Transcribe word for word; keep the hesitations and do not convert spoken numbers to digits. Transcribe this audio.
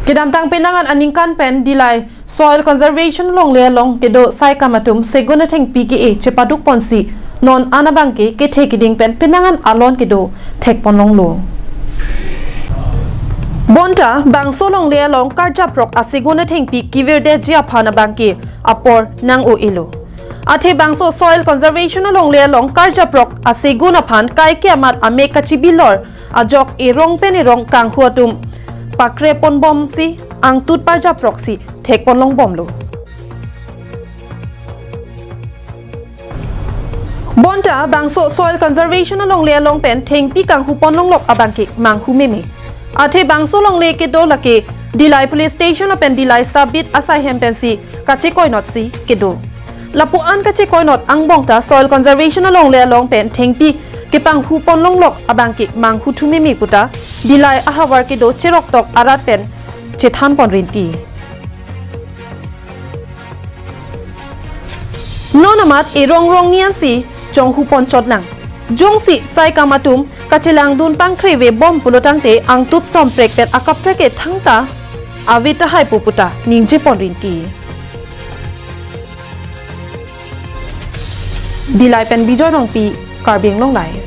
Kedamtang penang an aningkan pen Dillai Soil Conservation Longle along kedo saikam atum segun athengpi ke-e chepaduk ponsi non an abangke kethe keding pen penang an alon kedo thek ponlonglo. Bonta bangso longle along karjaprok asegun athengpi kevirdeji aphan abangke apor nang-o-elo. Athe bangso Soil Conservation Longle along karjaprok asegun aphan kaike amat amek kachibilor ajok erong pen erong kanghu atum pakre ponbomsi angtut parjaproksi thek ponlongbomlo. Bonta bangso Soil Conservation Longle along pen thengpi kanghu ponlonglok abangke manghu meme. Athe bangso longle kedo lake Dillai Police Station lapen Dillai Sub Beat asaihem pensi kachekoinotsi kedo. Lapu-an kachekoinot angbong ta Soil Conservation Longle along pen thengpi kepanghu ponlonglok abangke manghu thu meme puta Dillai ahavar kedo cheroktok arat pen chethan pon rinti. Non amat erong rong niansi chonghu ponchotlang. Jongsi saikam atum kachelangdun pangkhreve bom pulotangte angtut somprek pen akaprek ke thangta ave tahai pu puta ningje pon rinti. Dillai pen Bijoy Rongpi, Karbi Anglong Live.